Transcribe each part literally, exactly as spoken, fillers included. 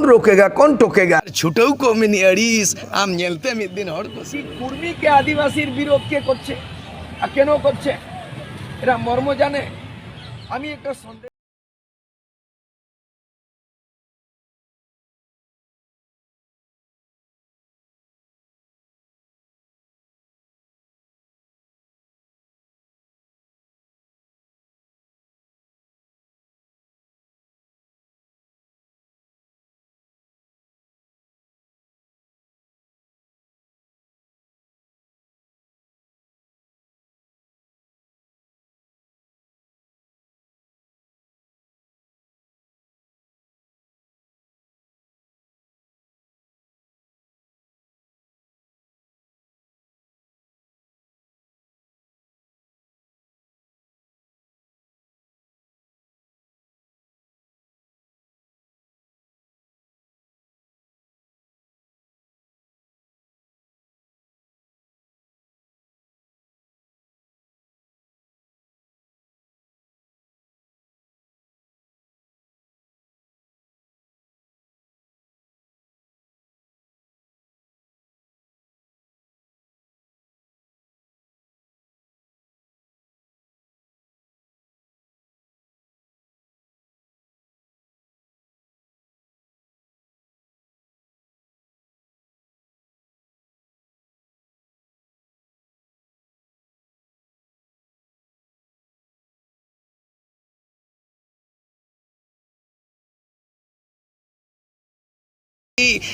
रोकेगा, कौन टोकेगा? छुटऊ को मिनी अड़ीस, आम नेलते मिद दिन हड़ को। কুর্মীকে আদিবাসীর বিরোধ কে করছে? আর কেন করছে? এরা মর্ম জানে? আমি একটা সন্দেহ।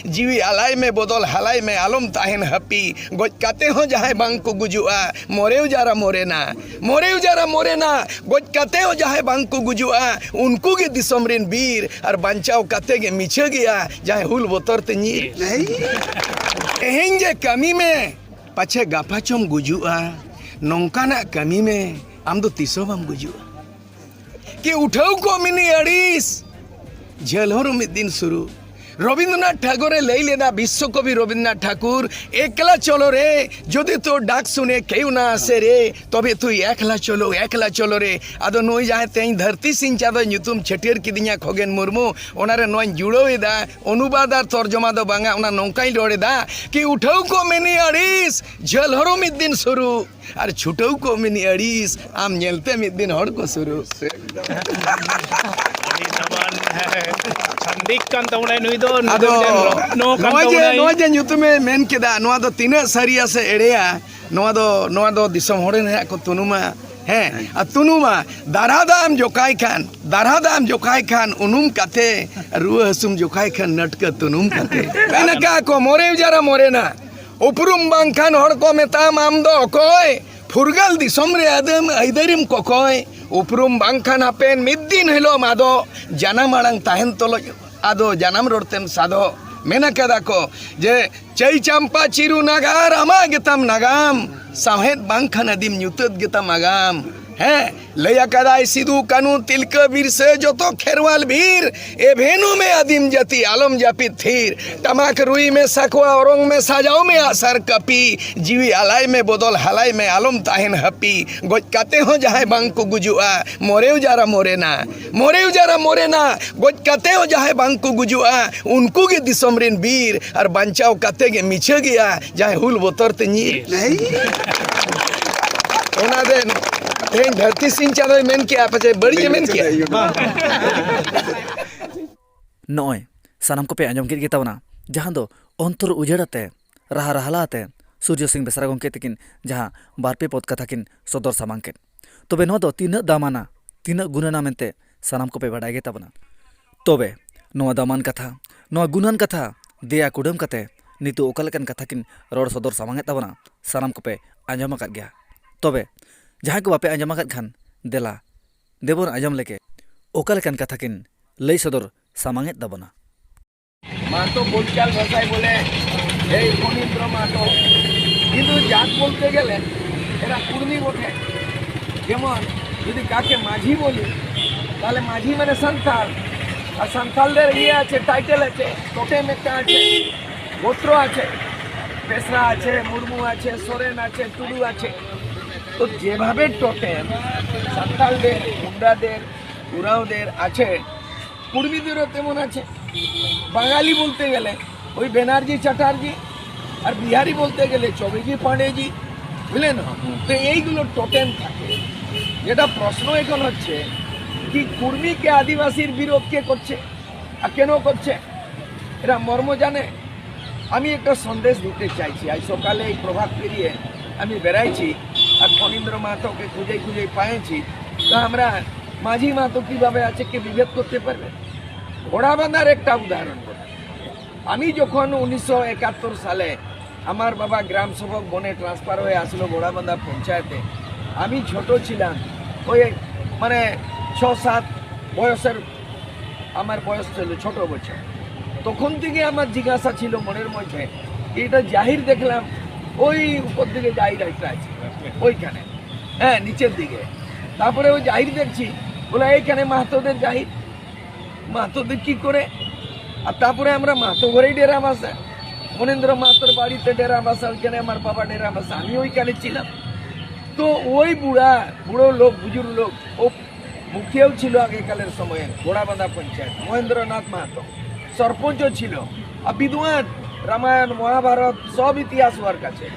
ᱡᱤᱣᱤ ᱟᱞᱟᱭ ᱢᱮ ᱵᱚᱫᱚᱞ ᱦᱟᱞᱟᱭ ᱢᱮ, ᱟᱞᱚᱢ ᱛᱟᱦᱮᱱ ᱦᱟᱹᱯᱤ᱾ ᱜᱚᱡ ᱠᱟᱛᱮ ᱦᱚᱸ ᱡᱟᱦᱟᱸᱭ ᱵᱟᱝ ᱠᱚ ᱜᱩᱡᱩᱜᱼᱟ, ᱢᱚᱨᱮᱣ ᱡᱟᱨᱟ ᱢᱚᱨᱮᱱᱟ, ᱢᱚᱨᱮᱣ ᱡᱟᱨᱟ ᱢᱚᱨᱮᱱᱟ᱾ ᱜᱚᱡ ᱠᱟᱛᱮ ᱦᱚᱸ ᱡᱟᱦᱟᱸᱭ ᱵᱟᱝ ᱠᱚ ᱜᱩᱡᱩᱜᱼᱟ, ᱩᱱᱠᱩ ᱜᱮ ᱫᱤᱥᱚᱢ ᱨᱤᱱ ᱵᱤᱨ, ᱟᱨ ᱵᱟᱧᱪᱟᱣ ᱠᱟᱛᱮ ᱜᱮ ᱢᱤᱪᱷᱟᱹ ᱜᱮᱭᱟ ᱡᱟᱦᱟᱸᱭ ᱦᱩᱞ ᱵᱚᱛᱚᱨ ᱛᱮ ᱧᱤᱨ᱾ ᱛᱮᱦᱮᱧ ᱜᱮ ᱠᱟᱹᱢᱤ ᱢᱮ, ᱯᱟᱪᱷᱮ ᱜᱟᱯᱟ ᱪᱚᱢ ᱜᱩᱡᱩᱜᱼᱟ᱾ ᱱᱚᱝᱠᱟᱱᱟᱜ ᱠᱟᱹᱢᱤ ᱢᱮ, ᱟᱢ ᱫᱚ ᱛᱤᱥ ᱦᱚᱸ ᱵᱟᱢ ᱜᱩᱡᱩᱜᱼᱟ᱾ ᱠᱤ ᱩᱴᱷᱟᱹᱣ ᱠᱚᱜ ᱢᱮ ᱱᱤ ᱟᱹᱲᱤᱥ, ᱡᱷᱟᱹᱞ ᱦᱚᱨ ᱢᱤᱫ ᱫᱤᱱ ᱥᱩᱨᱩ᱾ ᱨᱚᱵᱤᱱᱫᱨᱚᱱᱟᱛᱷ ᱴᱷᱟᱠᱩᱨᱮ ᱞᱟᱹᱭ ᱞᱮᱫᱟ, ᱵᱤᱥᱥᱚᱠᱚᱵᱤ ᱨᱚᱵᱤᱱᱫᱨᱚᱱᱟᱛᱷ ᱴᱷᱟᱠᱩᱨ, "ᱮᱠᱞᱟ ᱪᱚᱞᱚ ᱨᱮ, ᱡᱚᱫᱤ ᱛᱳ ᱰᱟᱠ ᱥᱩᱱᱮ ᱠᱮᱭᱩ ᱱᱟ ᱟᱥᱮ ᱨᱮ, ᱛᱚᱵᱮ ᱛᱩᱭ ᱮᱠᱞᱟ ᱪᱚᱞᱚ, ᱮᱠᱞᱟ ᱪᱚᱞᱚ ᱨᱮ᱾" ᱟᱫᱚ ᱱᱩᱭ ᱡᱟᱦᱟᱸᱭ ᱛᱮᱦᱮᱧ ᱫᱷᱟᱹᱨᱛᱤ ᱥᱤᱧ ᱪᱟᱸᱫᱚᱭ ᱧᱩᱛᱩᱢ ᱪᱷᱟᱹᱴᱭᱟᱹᱨ ᱠᱤᱫᱤᱧᱟ, ᱠᱷᱚᱜᱮᱱ ᱢᱩᱨᱢᱩ, ᱚᱱᱟᱨᱮ ᱱᱚᱣᱟᱧ ᱡᱩᱲᱟᱹᱣ ᱮᱫᱟ, ᱚᱱᱩᱵᱟᱫ ᱟᱨ ᱛᱚᱨᱡᱚᱢᱟ ᱫᱚ ᱵᱟᱝᱟ, ᱚᱱᱟ ᱱᱚᱝᱠᱟᱧ ᱨᱚᱲ ᱮᱫᱟ ᱠᱤ, ᱩᱴᱷᱟᱹᱣ ᱠᱚᱜ ᱢᱮ ᱱᱤ ᱟᱹᱲᱤᱥ, ᱡᱷᱟᱹᱞ ᱦᱚᱨᱚ ᱢᱤᱫ ᱫᱤᱱ ᱥᱩᱨᱩ, ᱟᱨ ᱪᱷᱩᱴᱟᱹᱣ ᱠᱚᱜ ᱢᱮ ᱱᱤ ᱟᱹᱲᱤᱥ, ᱟᱢ ᱧᱮᱞᱛᱮ ᱢᱤᱫ ᱫᱤᱱ ᱦᱚᱲ ᱠᱚ ᱥᱩᱨᱩ᱾ ᱟᱹᱰᱤ ᱫᱟᱢᱟᱱ, ᱦᱮᱸ, ᱪᱷᱟᱱᱫᱤᱠ ᱠᱟᱱ ᱛᱟᱵᱚᱱᱟᱭ ᱱᱩᱭ ᱫᱚ, ᱱᱩᱭ ᱫᱚ ᱟᱫᱚ ᱢᱤᱫᱴᱮᱱ ᱨᱚ-, ᱱᱚ ᱠᱟᱱ ᱱᱚᱜᱼᱚᱭ ᱡᱮ, ᱛᱟᱵᱚᱱᱟᱭ᱾ ᱱᱚᱜᱼᱚᱭ ᱡᱮ ᱧᱩᱛᱩᱢᱮ ᱢᱮᱱ ᱠᱮᱫᱟ, ᱱᱚᱣᱟ ᱫᱚ ᱛᱤᱱᱟᱹᱜ ᱥᱟᱹᱨᱤᱭᱟ ᱥᱮ ᱮᱲᱮᱭᱟ, ᱱᱚᱣᱟ ᱫᱚ, ᱱᱚᱣᱟ ᱫᱚ ᱫᱤᱥᱚᱢ ᱦᱚᱲ ᱨᱮᱱ ᱦᱟᱸᱜ ᱠᱚ ᱛᱩᱱᱩᱢᱟ᱾ ᱦᱮᱸ, ᱟᱨ ᱛᱩᱱᱩᱢᱟ, ᱫᱟᱨᱦᱟ ᱫᱟᱜ ᱮᱢ ᱡᱚᱠᱟᱭ ᱠᱷᱟᱱ, ᱫᱟᱨᱦᱟ ᱫᱟᱜ ᱮᱢ ᱡᱚᱠᱟᱭ ᱠᱷᱟᱱ ᱩᱱᱩᱢ ᱠᱟᱛᱮ, ᱨᱩᱣᱟᱹ ᱦᱟᱹᱥᱩᱢ ᱡᱚᱠᱟᱭ ᱠᱷᱟᱱ ᱱᱟᱹᱴᱠᱟᱹ ᱛᱩᱱᱩᱢ ᱠᱟᱛᱮ᱾ ᱢᱮᱱ ᱟᱠᱟᱫ ᱠᱚ, ᱢᱚᱨᱮ ᱩᱡᱟᱨᱟ ᱢᱚᱨᱮᱱᱟ, ᱩᱯᱨᱩᱢ ᱵᱟᱝᱠᱷᱟᱱ ᱦᱚᱲ ᱠᱚ ᱢᱮᱛᱟᱢ ᱟᱢ ᱫᱚ ᱚᱠᱚᱭ? ᱯᱷᱩᱨᱜᱟᱹᱞ ᱫᱤᱥᱚᱢ ᱨᱮ ᱟᱹᱫᱟᱹᱢ ᱟᱹᱭᱫᱟᱹᱨᱤᱢ ᱠᱚᱠᱚᱭ᱾ ᱩᱯᱨᱩᱢ ᱵᱟᱝᱠᱷᱟᱱ ᱦᱟᱯᱮᱱ ᱢᱤᱫ ᱫᱤᱱ ᱦᱤᱞᱳᱜ ᱟᱫᱚ, ᱡᱟᱱᱟᱢ ᱟᱲᱟᱝ ᱛᱟᱦᱮᱱ ᱛᱚᱞᱚᱡ ᱟᱫᱚ, ᱡᱟᱱᱟᱢ ᱨᱚᱲ ᱛᱮᱢ ᱥᱟᱫᱚ᱾ ᱢᱮᱱ ᱟᱠᱟᱫᱟ ᱠᱚ ᱡᱮ, "ᱪᱟᱹᱭ ᱪᱟᱢᱯᱟ ᱪᱤᱨᱩ ᱱᱟᱜᱟᱨ, ᱟᱢᱟᱜ ᱜᱮᱛᱟᱢ ᱱᱟᱜᱟᱢ, ᱥᱟᱶᱦᱮᱫ ᱵᱟᱝᱠᱷᱟᱱ ᱟᱹᱫᱤᱢ ᱧᱩᱛᱟᱹᱛ ᱜᱮᱛᱟᱢ ᱟᱜᱟᱢ᱾" ᱦᱮᱸ, ᱞᱟᱹᱭ ᱟᱠᱟᱫᱟᱭ ᱥᱤᱫᱩ ᱠᱟᱹᱱᱩ ᱛᱤᱞᱠᱟᱹ ᱵᱤᱨᱥᱟᱹ ᱡᱚᱛᱚ ᱠᱷᱮᱨᱣᱟᱞ ᱵᱤᱨ, ᱮᱵᱷᱮᱱᱩ ᱢᱮ ᱟᱹᱫᱤᱢ ᱡᱟᱹᱛᱤ ᱟᱞᱚᱢ ᱡᱟᱹᱯᱤᱫ ᱛᱷᱤᱨ, ᱴᱟᱢᱟᱠ ᱨᱩᱭ ᱢᱮ ᱥᱟᱠᱣᱟ ᱚᱨᱚᱝ ᱢᱮ ᱥᱟᱡᱟᱣ ᱢᱮ ᱟᱜᱼᱥᱟᱨ ᱠᱟᱹᱯᱤ, ᱡᱤᱣᱤ ᱟᱞᱟᱭ ᱢᱮ ᱵᱚᱫᱚᱞ ᱦᱟᱞᱟᱭ ᱢᱮ ᱟᱞᱚᱢ ᱛᱟᱦᱮᱱ ᱦᱟᱹᱯᱤ, ᱜᱚᱡ ᱠᱟᱛᱮ ᱦᱚᱸ ᱡᱟᱦᱟᱸᱭ ᱵᱟᱝ ᱠᱚ ᱜᱩᱡᱩᱜᱼᱟ, ᱢᱚᱨᱮᱣ ᱡᱟᱨᱟ ᱢᱚᱨᱮᱱᱟ, ᱢᱚᱨᱮᱣ ᱡᱟᱨᱟ ᱢᱚᱨᱮᱱᱟ, ᱜᱚᱡ ᱠᱟᱛᱮ ᱦᱚᱸ ᱡᱟᱦᱟᱸᱭ ᱵᱟᱝ ᱠᱚ ᱜᱩᱡᱩᱜᱼᱟ, ᱩᱱᱠᱩ ᱜᱮ ᱫᱤᱥᱚᱢ ᱨᱮᱱ ᱵᱤᱨ, ᱟᱨ ᱵᱟᱧᱪᱟᱣ ᱠᱟᱛᱮ ᱜᱮ ᱢᱤᱪᱷᱟᱹ ᱜᱮᱭᱟ ᱡᱟᱦᱟᱸᱭ ᱦᱩᱞ ᱵᱚᱛᱚᱨ ᱛᱮ ᱧᱤᱨ᱾ ᱚᱱᱟ ᱫᱮ ᱛᱮᱦᱮᱧ ᱫᱷᱟᱹᱨᱛᱤ ᱥᱤᱧ ᱪᱟᱸᱫᱚᱭ ᱢᱮᱱ ᱠᱮᱜᱼᱟ, ᱯᱟᱪᱮ ᱵᱟᱹᱲᱤᱡ ᱮ ᱢᱮᱱ ᱠᱮᱜᱼᱟ? ᱱᱚᱜᱼᱚᱭ ᱥᱟᱱᱟᱢ ᱠᱚᱯᱮ ᱟᱸᱡᱚᱢ ᱠᱮᱫ ᱜᱮ ᱛᱟᱵᱚᱱᱟ, ᱡᱟᱦᱟᱸ ᱫᱚ ᱚᱱᱛᱚᱨ ᱩᱡᱟᱹᱲ ᱟᱛᱮ, ᱨᱟᱦᱟ ᱨᱟᱦᱞᱟ ᱟᱛᱮ ᱥᱩᱨᱡᱚ ᱥᱤᱝ ᱵᱮᱥᱨᱟ ᱜᱚᱢᱠᱮ ᱛᱟᱹᱠᱤᱱ ᱡᱟᱦᱟᱸ ᱵᱟᱨ ᱯᱮ ᱯᱚᱫ ᱠᱟᱛᱷᱟ ᱠᱤᱱ ᱥᱚᱫᱚᱨ ᱥᱟᱢᱟᱝ ᱠᱮᱫ, ᱛᱚᱵᱮ ᱱᱚᱣᱟ ᱫᱚ ᱛᱤᱱᱟᱹᱜ ᱫᱟᱢᱟᱱᱟ, ᱛᱤᱱᱟᱹᱜ ᱜᱩᱱᱟᱹᱱᱟ ᱢᱮᱱᱛᱮ ᱥᱟᱱᱟᱢ ᱠᱚᱯᱮ ᱵᱟᱰᱟᱭ ᱜᱮ ᱛᱟᱵᱚᱱᱟ᱾ ᱛᱚᱵᱮ ᱱᱚᱣᱟ ᱫᱟᱢᱟᱱ ᱠᱟᱛᱷᱟ, ᱱᱚᱣᱟ ᱜᱩᱱᱟᱹᱱ ᱠᱟᱛᱷᱟ ᱫᱮᱭᱟ ᱠᱩᱰᱟᱹᱢ ᱠᱟᱛᱮ ᱱᱤᱛᱚᱜ ᱚᱠᱟ ᱞᱮᱠᱟᱱ ᱠᱟᱛᱷᱟ ᱠᱤᱱ ᱨᱚᱲ ᱥᱚᱫᱚᱨ ᱥᱟᱢᱟᱝ ᱮᱫ ᱛᱟᱵᱚᱱᱟ, ᱥᱟᱱᱟᱢ ᱠᱚᱯᱮ ᱟᱸᱡᱚᱢ ᱟᱠᱟᱫ ᱜᱮᱭᱟ᱾ ᱛᱚᱵᱮ ᱡᱟᱦᱟᱸᱭ ᱠᱚ ᱵᱟᱯᱮ ᱟᱸᱡᱚᱢ ᱟᱠᱟᱫ ᱠᱷᱟᱱ, ᱫᱮᱞᱟ ᱫᱮᱵᱚᱱ ᱟᱸᱡᱚᱢ ᱞᱮᱜᱮ, ᱚᱠᱟ ᱞᱮᱠᱟᱱ ᱠᱟᱛᱷᱟ ᱠᱤᱱ ᱞᱟᱹᱭ ᱥᱚᱫᱚᱨ ᱥᱟᱢᱟᱝ ᱮᱫ ᱛᱟᱵᱚᱱᱟ᱾ মাহাতো বোলচাল ভাষায় বলে, "এই ফণীন্দ্র মাহাতো, কিন্তু জাত বলতে গেলে এরা কুর্মী বটে।" যেমন যদি কাকে মাঝি বলি, তাহলে মাঝি মানে সান্তাল, আর সান্থালদের ইয়ে আছে, টাইটেল আছে, টোটেম একটা আছে, গোত্র আছে, বেসরা আছে, মুর্মু আছে, সোরেন আছে, টুডু আছে। তো যেভাবে টোটেম সান্থালদের, মুন্ডাদের, উরাওদের আছে, কুর্মীদেরও তেমন আছে। বাঙালি বলতে গেলে ওই ব্যানার্জি চ্যাটার্জি, আর বিহারি বলতে গেলে চৌবেজি পাণ্ডেজি, বুঝলেন? তো এইগুলো টোটেম থাকে। যেটা প্রশ্ন এখন হচ্ছে কি, কুর্মীকে আদিবাসীর বিরোধ কে করছে আর কেন করছে, এরা মর্ম জানে? আমি একটা সন্দেশ দিতে চাইছি। আজ সকালে এই প্রভাত পেরিয়ে আমি বেড়াইছি, আর ফণীন্দ্র মাহাতোকে খুঁজে খুঁজে পাইছি। তো আমরা মাঝি মাহাতো কিভাবে আছে কে বিভেদ করতে পারবে? ঘোড়া বাঁধার একটা উদাহরণ বলি। আমি যখন উনিশশো একাত্তর সালে আমার বাবা গ্রাম সেবক বনে ট্রান্সফার হয়ে আসলো ঘোড়াবান্ধা পঞ্চায়েতে, আমি ছোট ছিলাম, ওই মানে ছ সাত বয়সের আমার বয়স ছিল, ছোট বছর। তখন থেকে আমার জিজ্ঞাসা ছিল মনের মধ্যে, এটা জাহির দেখলাম, ওই উপর দিকে জাহির একটা আছে, ওইখানে, হ্যাঁ, নিচের দিকে। তারপরে ওই জাহির দেখছি, বলে, "এইখানে মাহাতোদের জাহির, মাহাতোদের কি করে?" আর তারপরে আমরা মাহাতো ঘরেই ডেরা বাসা, মনেন্দ্র মাহাতোর বাড়িতে ডেরা বাসা, ওইখানে আমার বাবা ডেরা বাসা, আমি ওইখানে ছিলাম। তো ওই বুড়া, বুড়ো লোক, বুজুর্গ লোক, ও মুখিয়াও ছিল আগেকালের সময়ে, ঘোড়াবাঁধা পঞ্চায়েত, মহেন্দ্রনাথ মাহাতো সরপঞ্চ ছিল, আর বিদ্বান, রামায়ণ মহাভারত সব ইতিহাস ওর কাছে।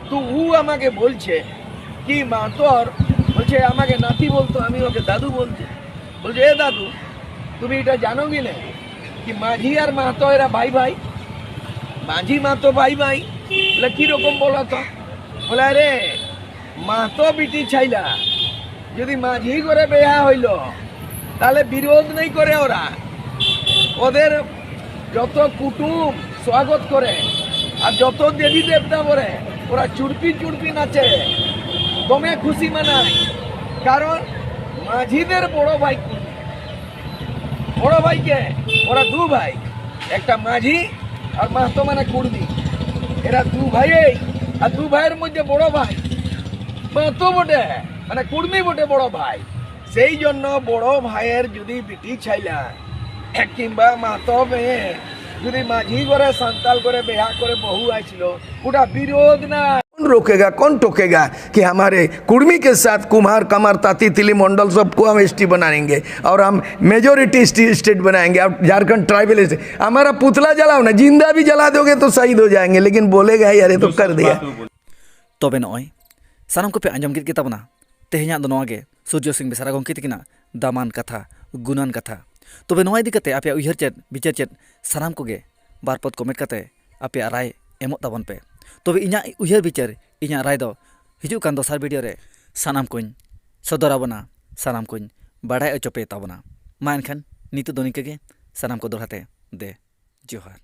তো ও আমাকে বলছে কি, মাহাতোর, বলছে, আমাকে নাতি বলতো, আমি ওকে দাদু বলছি। বলছে, "এ দাদু, তুমি এটা জানো কি না কি মাঝি আর মাহাতো এরা ভাই ভাই? মাঝি মাহাতো ভাই ভাই।" বলে, "কিরকম বলো তো?" বলে, "আরে, মাহাতো বিটি ছাইলা যদি মাঝি করে বেয়া হইল, তাহলে বিরোধ নেই করে ওরা, ওদের যত কুটুম স্বাগত করে আর যত দেবী দেবতা করে, ওরা চুরপি চুরপি নাচে, দমে খুশি মানায়, কারণ মাঝিদের বড় ভাই কুর্মী।" বড় ভাইকে, ওরা দু ভাই, একটা মাঝি আর মাহাতো মানে কুর্মী, এরা দু ভাই। আর দু ভাইয়ের মধ্যে বড় ভাই মাহাতো বটে, মানে কুর্মী বটে বড় ভাই। সেই জন্য বড় ভাইয়ের যদি বিটি ছাইলা, কিংবা মাতমে যদি মাঝি করে সান্তাল করে বেহা করে বহু আইছিল, ওটা বিরোধ না। कौन रोकेगा, कौन टोकेगा कि हमारे कुर्मी के साथ कुम्हार, कमार, ताती, तिली, मंडल सबको हम एसटी बनाएंगे और हम मेजोरिटी स्टेट बनाएंगे। अब झारखंड ट्राइबल स्टेट, हमारा पुतला जलाओ ना, जिंदा भी जला दोगे तो शहीद हो जाएंगे, लेकिन बोलेगा ही, अरे तो कर दिया। ᱛᱚᱵᱮ ᱱᱚᱜᱼᱚᱭ ᱥᱟᱱᱟᱢ ᱠᱚᱯᱮ ᱟᱸᱡᱚᱢ ᱠᱮᱫ ᱜᱮᱛᱟ ᱵᱚᱱᱟ ᱛᱮᱦᱮᱧᱟᱜ ᱫᱚ ᱱᱚᱣᱟ ᱜᱮ ᱥᱩᱨᱡᱚ ᱥᱤᱝ ᱵᱮᱥᱨᱟ ᱜᱚᱢᱠᱮ ᱛᱟᱹᱠᱤᱱᱟᱜ ᱫᱟᱢᱟᱱ ᱠᱟᱛᱷᱟ, ᱜᱩᱱᱟᱱ ᱠᱟᱛᱷᱟ᱾ ᱛᱚᱵᱮ ᱱᱚᱣᱟ ᱤᱫᱤ ᱠᱟᱛᱮ ᱟᱯᱮᱭᱟᱜ ᱩᱭᱦᱟᱹᱨ ᱪᱮᱫ, ᱵᱤᱪᱟᱹᱨ ᱪᱮᱫ, ᱥᱟᱱᱟᱢ ᱠᱚᱜᱮ ᱵᱟᱨ ᱯᱚᱫ ᱠᱚᱢᱮᱱᱴ ᱠᱟᱛᱮ ᱟᱯᱮᱭᱟᱜ ᱨᱟᱭ ᱮᱢᱚᱜ ᱛᱟᱵᱚᱱ ᱯᱮ᱾ ᱛᱚᱵᱮ ᱤᱧᱟᱹᱜ ᱩᱭᱦᱟᱹᱨ ᱵᱤᱪᱟᱹᱨ, ᱤᱧᱟᱹᱜ ᱨᱟᱭ ᱫᱚ ᱦᱤᱡᱩᱜ ᱠᱟᱱ ᱫᱚᱥᱟᱨ ᱵᱷᱤᱰᱤᱭᱳ ᱨᱮ ᱥᱟᱱᱟᱢ ᱠᱚᱧ ᱥᱚᱫᱚᱨ ᱟᱵᱚᱱᱟ, ᱥᱟᱱᱟᱢ ᱠᱚᱧ ᱵᱟᱲᱟᱭ ᱦᱚᱪᱚ ᱯᱮ ᱛᱟᱵᱚᱱᱟ᱾ ᱢᱟ ᱮᱱᱠᱷᱟᱱ ᱱᱤᱛᱚᱜ ᱫᱚ ᱱᱤᱝᱠᱟᱹ ᱜᱮ, ᱥᱟᱱᱟᱢ ᱠᱚ ᱫᱚᱦᱲᱟ ᱛᱮ ᱫᱮ ᱡᱚᱦᱟᱨ᱾